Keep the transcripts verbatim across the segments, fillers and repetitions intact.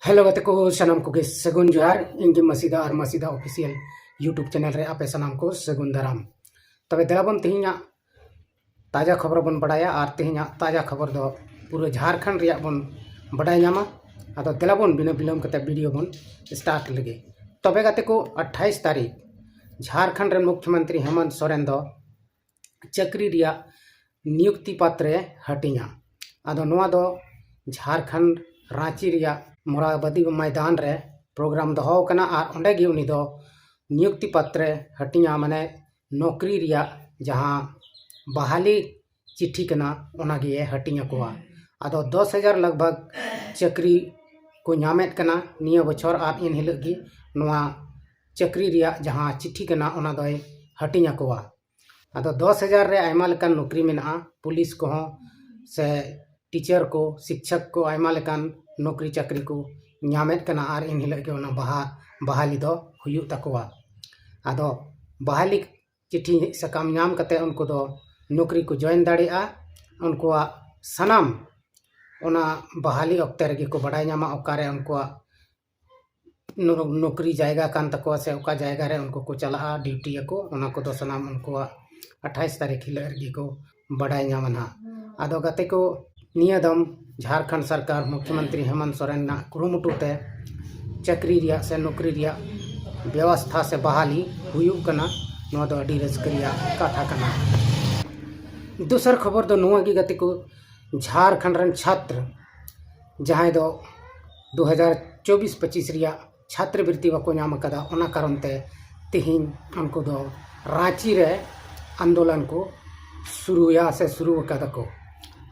Hello ᱜᱟᱛᱮ ᱠᱚ, ᱥᱟᱱᱟᱢ ᱠᱚᱜᱮ ᱥᱟᱹᱜᱩᱱ ᱡᱚᱦᱟᱨ᱾ ᱤᱧ ᱜᱮ ᱢᱟᱥᱤᱫᱟ ᱟᱨ ᱢᱟᱥᱤᱫᱟ ᱚᱯᱷᱤᱥᱤᱭᱟᱞ YouTube ᱪᱮᱱᱮᱞ ᱨᱮ ᱟᱯᱮ ᱥᱟᱱᱟᱢ ᱠᱚ ᱥᱟᱹᱜᱩᱱ ᱫᱟᱨᱟᱢ᱾ ᱛᱚᱵᱮ ᱫᱮᱞᱟ ᱵᱚᱱ ᱛᱮᱦᱮᱧᱟᱜ ᱛᱟᱡᱟ ᱠᱷᱚᱵᱚᱨ ᱵᱚᱱ ᱵᱟᱲᱟᱭᱟ ᱟᱨ ᱛᱮᱦᱮᱧᱟᱜ ᱛᱟᱡᱟ ᱠᱷᱚᱵᱚᱨ ᱫᱚ ᱯᱩᱨᱟᱹ ᱡᱷᱟᱲᱠᱷᱚᱸᱰ ᱨᱮᱭᱟᱜ ᱵᱚᱱ ᱵᱟᱰᱟᱭ ᱧᱟᱢᱟ᱾ ᱟᱫᱚ ᱫᱮᱞᱟ ᱵᱚᱱ ᱵᱤᱱᱟᱹ ᱵᱤᱞᱚᱢ ᱠᱟᱛᱮ ᱵᱷᱤᱰᱤᱭᱳ ᱵᱚᱱ ᱥᱴᱟᱨᱴ ᱞᱮᱜᱮ᱾ ᱛᱚᱵᱮ ᱜᱟᱛᱮ ᱠᱚ, ᱟᱴᱷᱟᱭᱤᱥ ᱛᱟᱹᱨᱤᱠᱷ ᱡᱷᱟᱲᱠᱷᱚᱸᱰ ᱨᱮᱱ ᱢᱩᱠᱷᱭᱚᱢᱚᱱᱛᱨᱤ ᱦᱮᱢᱚᱱᱛ ᱥᱚᱨᱮᱱ ᱫᱚ ᱪᱟᱹᱠᱨᱤ ᱨᱮᱭᱟᱜ ᱱᱤᱭᱩᱠᱛᱤ ᱯᱟᱛᱨᱮ ᱦᱟᱹᱴᱤᱧᱟ᱾ ᱟᱫᱚ ᱱᱚᱣᱟ ᱫᱚ ᱡᱷᱟᱲᱠᱷᱚᱸᱰ ᱨᱟᱸᱪᱤ ᱨᱮᱭᱟᱜ ᱢᱚᱨᱟᱵᱟᱫᱤ ᱢᱚᱭᱫᱟᱱ ᱨᱮ ᱯᱨᱳᱜᱨᱟᱢ ᱫᱚᱦᱚ ᱟᱠᱟᱱᱟ ᱟᱨ ᱚᱸᱰᱮ ᱜᱮ ᱩᱱᱤ ᱫᱚ ᱱᱤᱭᱩᱠᱛᱤ ᱯᱟᱛᱨᱮ ᱦᱟᱹᱴᱤᱧᱟ, ᱢᱟᱱᱮ ᱱᱚᱠᱨᱤ ᱨᱮᱭᱟᱜ ᱡᱟᱦᱟᱸ ᱵᱟᱦᱟᱞᱤ ᱪᱤᱴᱷᱤ ᱠᱟᱱᱟ, ᱚᱱᱟ ᱜᱮ ᱦᱟᱹᱴᱤᱧ ᱟᱠᱚᱣᱟ᱾ ᱟᱫᱚ ᱫᱚᱥ ᱦᱟᱡᱟᱨ ᱞᱟᱜᱽ ᱵᱷᱟᱜᱽ ᱪᱟᱹᱠᱨᱤ ᱠᱚ ᱧᱟᱢᱮᱫ ᱠᱟᱱᱟ ᱱᱤᱭᱟᱹ ᱵᱚᱪᱷᱚᱨ, ᱟᱨ ᱮᱱ ᱦᱤᱞᱳᱜ ᱜᱮ ᱱᱚᱣᱟ ᱪᱟᱹᱠᱨᱤ ᱨᱮᱭᱟᱜ ᱡᱟᱦᱟᱸ ᱪᱤᱴᱷᱤ ᱠᱟᱱᱟ, ᱚᱱᱟ ᱫᱚᱭ ᱦᱟᱹᱴᱤᱧ ᱟᱠᱚᱣᱟ᱾ ᱟᱫᱚ ᱫᱚᱥ ᱦᱟᱡᱟᱨ ᱨᱮ ᱟᱭᱢᱟ ᱞᱮᱠᱟᱱ ᱱᱚᱠᱨᱤ ᱢᱮᱱᱟᱜᱼᱟ, ᱯᱩᱞᱤᱥ ᱠᱚᱦᱚᱸ ᱥᱮ ᱴᱤᱪᱟᱨ ᱠᱚ, ᱥᱤᱠᱪᱷᱚᱠ ᱠᱚ, ᱟᱭᱢᱟ ᱞᱮᱠᱟᱱ ᱱᱚᱠᱨᱤ ᱪᱟᱹᱠᱨᱤ ᱠᱚ ᱧᱟᱢᱮᱫ ᱠᱟᱱᱟ ᱟᱨ ᱮᱱ ᱦᱤᱞᱳᱜ ᱜᱮ ᱚᱱᱟ ᱵᱟᱦᱟ ᱵᱟᱦᱟᱞᱤ ᱫᱚ ᱦᱩᱭᱩᱜ ᱛᱟᱠᱚᱣᱟ᱾ ᱟᱫᱚ ᱵᱟᱦᱟᱞᱤ ᱪᱤᱴᱷᱤ ᱥᱟᱠᱟᱢ ᱧᱟᱢ ᱠᱟᱛᱮ ᱩᱱᱠᱩ ᱫᱚ ᱱᱚᱠᱨᱤ ᱠᱚ ᱡᱚᱭᱮᱱ ᱫᱟᱲᱮᱭᱟᱜᱼᱟ᱾ ᱩᱱᱠᱩᱣᱟᱜ ᱥᱟᱱᱟᱢ ᱚᱱᱟ ᱵᱟᱦᱟᱞᱤ ᱚᱠᱛᱮ ᱨᱮᱜᱮ ᱠᱚ ᱵᱟᱰᱟᱭ ᱧᱟᱢᱟ ᱚᱠᱟᱨᱮ ᱩᱱᱠᱩᱣᱟᱜ ᱱᱚ-, ᱱᱚᱠᱨᱤ ᱡᱟᱭᱜᱟ ᱠᱟᱱ ᱛᱟᱠᱚᱣᱟ ᱥᱮ ᱚᱠᱟ ᱡᱟᱭᱜᱟ ᱨᱮ ᱩᱱᱠᱩ ᱠᱚ ᱪᱟᱞᱟᱜᱼᱟ, ᱰᱤᱭᱩᱴᱤᱭᱟᱠᱚ, ᱚᱱᱟ ᱠᱚᱫᱚ ᱥᱟᱱᱟᱢ ᱩᱱᱠᱩᱣᱟᱜ ᱟᱴᱷᱟᱭᱤᱥ ᱛᱟᱹᱨᱤᱠᱷ ᱦᱤᱞᱳᱜ ᱨᱮᱜᱮ ᱠᱚ ᱵᱟᱰᱟᱭ ᱧᱟᱢᱟ ᱱᱟᱦᱟᱜ᱾ ᱟᱫᱚ ᱜᱟᱛᱮ ᱠᱚ, ᱱᱤᱭᱟᱹ ᱫᱚᱢ ᱡᱷᱟᱲᱠᱷᱚᱸᱰ ᱥᱚᱨᱠᱟᱨ ᱢᱩᱠᱷᱭᱚᱢᱚᱱᱛᱨᱤ ᱦᱮᱢᱚᱱᱛ ᱥᱚᱨᱮᱱ ᱨᱮᱱᱟᱜ ᱠᱩᱨᱩᱢᱩᱴᱩ ᱛᱮ ᱪᱟᱹᱠᱨᱤ ᱨᱮᱭᱟᱜ ᱥᱮ ᱱᱚᱠᱨᱤ ᱨᱮᱭᱟᱜ ᱵᱮᱵᱚᱥᱛᱷᱟ ᱥᱮ ᱵᱟᱦᱟᱞᱤ ᱦᱩᱭᱩᱜ ᱠᱟᱱᱟ᱾ ᱱᱚᱣᱟ ᱫᱚ ᱟᱹᱰᱤ ᱨᱟᱹᱥᱠᱟᱹ ᱨᱮᱭᱟᱜ ᱠᱟᱛᱷᱟ ᱠᱟᱱᱟ᱾ ᱫᱚᱥᱟᱨ ᱠᱷᱚᱵᱚᱨ ᱫᱚ ᱱᱚᱣᱟ ᱜᱮ ᱜᱟᱛᱮ ᱠᱚ, ᱡᱷᱟᱲᱠᱷᱚᱸᱰ ᱨᱮᱱ ᱪᱷᱟᱛᱨ ᱡᱟᱦᱟᱸᱭ ᱫᱚ ᱫᱩ ᱦᱟᱡᱟᱨ ᱪᱚᱵᱵᱤᱥ ᱯᱚᱸᱪᱤᱥ ᱨᱮᱭᱟᱜ ᱪᱷᱟᱛᱨᱤᱵᱨᱤᱛᱛᱤ ᱵᱟᱠᱚ ᱧᱟᱢ ᱟᱠᱟᱫᱟ, ᱚᱱᱟ ᱠᱟᱨᱚᱱ ᱛᱮ ᱛᱮᱦᱮᱧ ᱩᱱᱠᱩ ᱫᱚ ᱨᱟᱸᱪᱤ ᱨᱮ ᱟᱱᱫᱳᱞᱚᱱ ᱠᱚ ᱥᱩᱨᱩᱭᱟ ᱥᱮ ᱥᱩᱨᱩ ᱟᱠᱟᱫᱟ ᱠᱚ᱾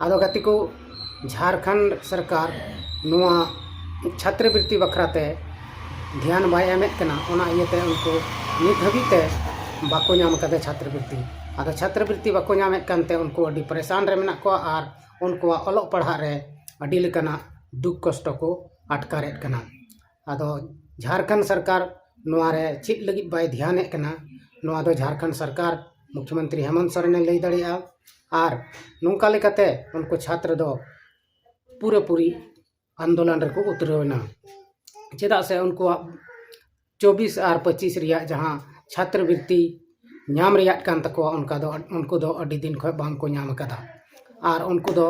ᱟᱫᱚ ᱜᱟᱛᱮ ᱠᱚ, ᱡᱷᱟᱲᱠᱷᱚᱸᱰ ᱥᱚᱨᱠᱟᱨ ᱱᱚᱣᱟ ᱪᱷᱟᱛᱨᱤᱵᱨᱤᱛᱛᱤ ᱵᱟᱠᱷᱨᱟ ᱛᱮ ᱫᱷᱮᱭᱟᱱ ᱵᱟᱭ ᱮᱢᱮᱫ ᱠᱟᱱᱟ, ᱚᱱᱟ ᱤᱭᱟᱹᱛᱮ ᱩᱱᱠᱩ ᱱᱤᱛ ᱦᱟᱹᱵᱤᱡ ᱛᱮ ᱵᱟᱠᱚ ᱧᱟᱢ ᱟᱠᱟᱫᱟ ᱪᱷᱟᱛᱨᱤᱵᱨᱤᱛᱛᱤ᱾ ᱟᱫᱚ ᱪᱷᱟᱛᱨᱤᱵᱨᱤᱛᱛᱤ ᱵᱟᱠᱚ ᱧᱟᱢᱮᱫ ᱠᱟᱱᱛᱮ ᱩᱱᱠᱩ ᱟᱹᱰᱤ ᱯᱟᱨᱤᱥᱟᱱ ᱨᱮ ᱢᱮᱱᱟᱜ ᱠᱚᱣᱟ ᱟᱨ ᱩᱱᱠᱩᱣᱟᱜ ᱚᱞᱚᱜ ᱯᱟᱲᱦᱟᱜ ᱨᱮ ᱟᱹᱰᱤ ᱞᱮᱠᱟᱱᱟᱜ ᱫᱩᱠ ᱠᱚᱥᱴᱚ ᱠᱚ ᱟᱴᱠᱟᱨᱮᱫ ᱠᱟᱱᱟ᱾ ᱟᱫᱚ ᱡᱷᱟᱲᱠᱷᱚᱸᱰ ᱥᱚᱨᱠᱟᱨ ᱱᱚᱣᱟ ᱨᱮ ᱪᱮᱫ ᱞᱟᱹᱜᱤᱫ ᱵᱟᱭ ᱫᱷᱮᱭᱟᱱᱮᱫ ᱠᱟᱱᱟ, ᱱᱚᱣᱟ ᱫᱚ ᱡᱷᱟᱲᱠᱷᱚᱸᱰ ᱥᱚᱨᱠᱟᱨ ᱢᱩᱠᱷᱭᱚᱢᱚᱱᱛᱨᱤ ᱦᱮᱢᱚᱱᱛ ᱥᱚᱨᱮᱱᱮ ᱞᱟᱹᱭ ᱫᱟᱲᱮᱭᱟᱜᱼᱟ᱾ ᱟᱨ ᱱᱚᱝᱠᱟ ᱞᱮᱠᱟᱛᱮ ᱩᱱᱠᱩ ᱪᱷᱟᱛᱨᱚ ᱫᱚ ᱯᱩᱨᱟᱹᱯᱩᱨᱤ ᱟᱱᱫᱳᱞᱚᱱ ᱨᱮᱠᱚ ᱩᱛᱨᱟᱹᱣ ᱮᱱᱟ᱾ ᱪᱮᱫᱟᱜ ᱥᱮ ᱩᱱᱠᱩᱣᱟᱜ ᱪᱚᱵᱵᱤᱥ ᱟᱨ ᱯᱚᱸᱪᱤᱥ ᱨᱮᱭᱟᱜ ᱡᱟᱦᱟᱸ ᱪᱷᱟᱛᱨᱚᱵᱨᱤᱛᱛᱤ ᱧᱟᱢ ᱨᱮᱭᱟᱜ ᱠᱟᱱ ᱛᱟᱠᱚᱣᱟ, ᱚᱱᱠᱟ ᱫᱚ, ᱩᱱᱠᱩ ᱫᱚ ᱟᱹᱰᱤ ᱫᱤᱱ ᱠᱷᱚᱱ ᱵᱟᱝ ᱠᱚ ᱧᱟᱢ ᱟᱠᱟᱫᱟ᱾ ᱟᱨ ᱩᱱᱠᱩ ᱫᱚ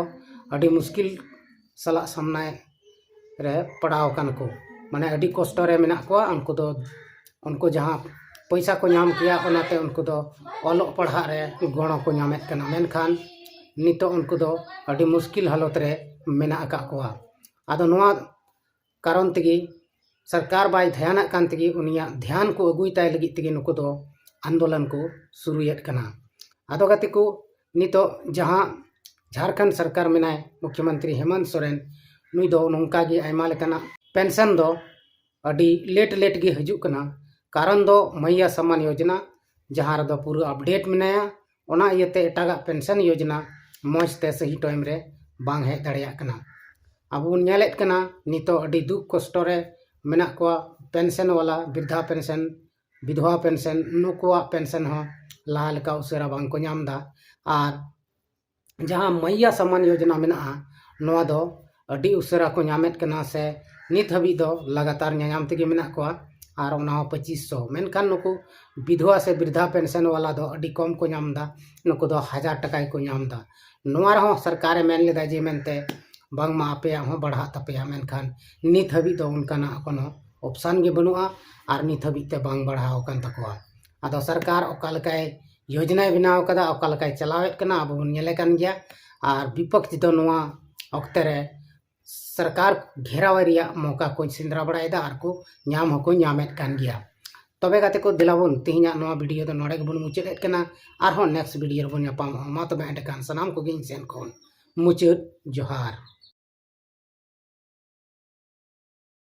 ᱟᱹᱰᱤ ᱢᱩᱥᱠᱤᱞ ᱥᱟᱞᱟᱜ ᱥᱟᱢᱱᱟᱭ ᱨᱮ ᱯᱟᱲᱟᱣ ᱟᱠᱟᱱ ᱠᱚ, ᱢᱟᱱᱮ ᱟᱹᱰᱤ ᱠᱚᱥᱴᱚ ᱨᱮ ᱢᱮᱱᱟᱜ ᱠᱚᱣᱟ᱾ ᱩᱱᱠᱩ ᱫᱚ, ᱩᱱᱠᱩ ᱡᱟᱦᱟᱸ ᱯᱚᱭᱥᱟ ᱠᱚ ᱧᱟᱢ ᱠᱮᱭᱟ, ᱚᱱᱟᱛᱮ ᱩᱱᱠᱩ ᱫᱚ ᱚᱞᱚᱜ ᱯᱟᱲᱦᱟᱜ ᱨᱮ ᱜᱚᱲᱚ ᱠᱚ ᱧᱟᱢᱮᱫ ᱠᱟᱱᱟ, ᱢᱮᱱᱠᱷᱟᱱ ᱱᱤᱛᱚᱜ ᱩᱱᱠᱩ ᱫᱚ ᱟᱹᱰᱤ ᱢᱩᱥᱠᱤᱞ ᱦᱟᱞᱚᱛ ᱨᱮ ᱢᱮᱱᱟᱜ ᱟᱠᱟᱫ ᱠᱚᱣᱟ᱾ ᱟᱫᱚ ᱱᱚᱣᱟ ᱠᱟᱨᱚᱱ ᱛᱮᱜᱮ, ᱥᱚᱨᱠᱟᱨ ᱵᱟᱭ ᱫᱷᱮᱭᱟᱱᱟᱜ ᱠᱟᱱ ᱛᱮᱜᱮ, ᱩᱱᱤᱭᱟᱜ ᱫᱷᱮᱭᱟᱱ ᱠᱚ ᱟᱹᱜᱩᱭ ᱛᱟᱭ ᱞᱟᱹᱜᱤᱫ ᱛᱮᱜᱮ ᱱᱩᱠᱩ ᱫᱚ ᱟᱱᱫᱳᱞᱚᱱ ᱠᱚ ᱥᱩᱨᱩᱭᱮᱫ ᱠᱟᱱᱟ᱾ ᱟᱫᱚ ᱜᱟᱛᱮ ᱠᱚ, ᱱᱤᱛᱚᱜ ᱡᱟᱦᱟᱸ ᱡᱷᱟᱲᱠᱷᱚᱸᱰ ᱥᱚᱨᱠᱟᱨ ᱢᱮᱱᱟᱭ, ᱢᱩᱠᱷᱭᱚᱢᱚᱱᱛᱨᱤ ᱦᱮᱢᱚᱱᱛ ᱥᱚᱨᱮᱱ, ᱱᱩᱭ ᱫᱚ ᱱᱚᱝᱠᱟ ᱜᱮ ᱟᱭᱢᱟ ᱞᱮᱠᱟᱱᱟᱜ ᱯᱮᱱᱥᱚᱱ ᱫᱚ ᱟᱹᱰᱤ ᱞᱮᱴ ᱞᱮᱴ ᱜᱮ ᱦᱤᱡᱩᱜ ᱠᱟᱱᱟ᱾ ᱠᱟᱨᱚᱱ ᱫᱚ ᱢᱟᱭᱭᱟ ᱥᱟᱢᱟᱱ ᱭᱳᱡᱽᱱᱟ, ᱡᱟᱦᱟᱸ ᱨᱮᱫᱚ ᱯᱩᱨᱟᱹ ᱟᱯᱰᱮᱴ ᱢᱮᱱᱟᱭᱟ, ᱚᱱᱟ ᱤᱭᱟᱹᱛᱮ ᱮᱴᱟᱜᱟᱜ ᱯᱮᱱᱥᱚᱱ ᱭᱳᱡᱽᱱᱟ ᱢᱚᱡᱽ ᱛᱮ ᱥᱟᱹᱦᱤ ᱴᱟᱭᱤᱢ ᱨᱮ ᱵᱟᱝ ᱦᱮᱡ ᱫᱟᱲᱮᱭᱟᱜ ᱠᱟᱱᱟ᱾ ᱟᱵᱚ ᱵᱚᱱ ᱧᱮᱞᱮᱫ ᱠᱟᱱᱟ, ᱱᱤᱛᱚᱜ ᱟᱹᱰᱤ ᱫᱩᱠ ᱠᱚᱥᱴᱚ ᱨᱮ ᱢᱮᱱᱟᱜ ᱠᱚᱣᱟ ᱯᱮᱱᱥᱚᱱ ᱣᱟᱞᱟ, ᱵᱤᱨᱫᱷᱟ ᱯᱮᱱᱥᱚᱱ, ᱵᱤᱫᱷᱣᱟ ᱯᱮᱱᱥᱚᱱ, ᱱᱩᱠᱩᱣᱟᱜ ᱯᱮᱱᱥᱚᱱ ᱦᱚᱸ ᱞᱟᱦᱟ ᱞᱮᱠᱟ ᱩᱥᱟᱹᱨᱟ ᱵᱟᱝ ᱠᱚ ᱧᱟᱢ ᱮᱫᱟ᱾ ᱟᱨ ᱡᱟᱦᱟᱸ ᱢᱟᱭᱭᱟ ᱥᱟᱢᱟᱱ ᱭᱳᱡᱽᱱᱟ ᱢᱮᱱᱟᱜᱼᱟ, ᱱᱚᱣᱟ ᱫᱚ ᱟᱹᱰᱤ ᱩᱥᱟᱹᱨᱟ ᱠᱚ ᱧᱟᱢᱮᱫ ᱠᱟᱱᱟ, ᱥᱮ ᱱᱤᱛ ᱦᱟᱹᱵᱤᱡ ᱫᱚ ᱞᱟᱜᱟᱛᱟᱨ ᱧᱟᱧᱟᱢ ᱛᱮᱜᱮ ᱢᱮᱱᱟᱜ ᱠᱚᱣᱟ, ᱟᱨ ᱚᱱᱟ ᱦᱚᱸ ᱯᱚᱸᱪᱤᱥ ᱥᱚ᱾ ᱢᱮᱱᱠᱷᱟᱱ ᱱᱩᱠᱩ ᱵᱤᱫᱷᱣᱟ ᱥᱮ ᱵᱤᱨᱫᱷᱟ ᱯᱮᱱᱥᱚᱱ ᱣᱟᱞᱟ ᱫᱚ ᱟᱹᱰᱤ ᱠᱚᱢ ᱠᱚ ᱧᱟᱢ ᱮᱫᱟ, ᱱᱩᱠᱩ ᱫᱚ ᱦᱟᱡᱟᱨ ᱴᱟᱠᱟ ᱜᱮᱠᱚ ᱧᱟᱢ ᱮᱫᱟ᱾ ᱱᱚᱣᱟ ᱨᱮᱦᱚᱸ ᱥᱚᱨᱠᱟᱨᱮ ᱢᱮᱱ ᱞᱮᱫᱟ ᱡᱮ ᱢᱮᱱᱛᱮ, ᱵᱟᱝᱢᱟ ᱟᱯᱮᱭᱟᱜ ᱦᱚᱸ ᱵᱟᱲᱦᱟᱜ ᱛᱟᱯᱮᱭᱟ, ᱢᱮᱱᱠᱷᱟᱱ ᱱᱤᱛ ᱦᱟᱹᱵᱤᱡ ᱫᱚ ᱚᱱᱠᱟᱱᱟᱜ ᱠᱳᱱᱳ ᱚᱯᱥᱟᱱ ᱜᱮ ᱵᱟᱹᱱᱩᱜᱼᱟ, ᱟᱨ ᱱᱤᱛ ᱦᱟᱹᱵᱤᱡ ᱛᱮ ᱵᱟᱝ ᱵᱟᱲᱦᱟᱣ ᱟᱠᱟᱱ ᱛᱟᱠᱚᱣᱟ᱾ ᱟᱫᱚ ᱥᱚᱨᱠᱟᱨ ᱚᱠᱟ ᱞᱮᱠᱟᱭ ᱭᱳᱡᱽᱱᱟᱭ ᱵᱮᱱᱟᱣ ᱠᱟᱫᱟ, ᱚᱠᱟ ᱞᱮᱠᱟᱭ ᱪᱟᱞᱟᱣᱮᱫ ᱠᱟᱱᱟ, ᱟᱵᱚ ᱵᱚᱱ ᱧᱮᱞᱮ ᱠᱟᱱ ᱜᱮᱭᱟ᱾ ᱟᱨ ᱵᱤᱯᱚᱠᱷ ᱫᱚ ᱱᱚᱣᱟ ᱚᱠᱛᱮ ᱨᱮ ᱥᱚᱨᱠᱟᱨ ᱜᱷᱮᱨᱟᱣ ᱨᱮᱭᱟᱜ ᱢᱚᱠᱟ ᱠᱚ ᱥᱮᱸᱫᱽᱨᱟ ᱵᱟᱲᱟᱭᱮᱫᱟ, ᱟᱨ ᱠᱚ ᱧᱟᱢ ᱦᱚᱸᱠᱚ ᱧᱟᱢᱮᱫ ᱠᱟᱱ ᱜᱮᱭᱟ᱾ ᱛᱚᱵᱮ ᱜᱟᱛᱮ ᱠᱚ, ᱫᱮᱞᱟ ᱵᱚᱱ ᱛᱮᱦᱮᱧᱟᱜ ᱱᱚᱣᱟ ᱵᱷᱤᱰᱤᱭᱳ ᱫᱚ ᱱᱚᱰᱮ ᱜᱮᱵᱚᱱ ᱢᱩᱪᱟᱹᱫ ᱮᱫ ᱠᱟᱱᱟ᱾ ᱟᱨᱦᱚᱸ ᱱᱮᱠᱥᱴ ᱵᱷᱤᱰᱤᱭᱳ ᱨᱮᱵᱚᱱ ᱧᱟᱯᱟᱢᱚᱜᱼᱟ᱾ ᱢᱟ ᱛᱚᱵᱮ ᱮᱸᱰᱮᱠᱷᱟᱱ ᱥᱟᱱᱟᱢ ᱠᱚᱜᱮ ᱤᱧ ᱥᱮᱱ ᱠᱷᱚᱱ ᱢᱩᱪᱟᱹᱫ ᱡᱚᱦᱟᱨ᱾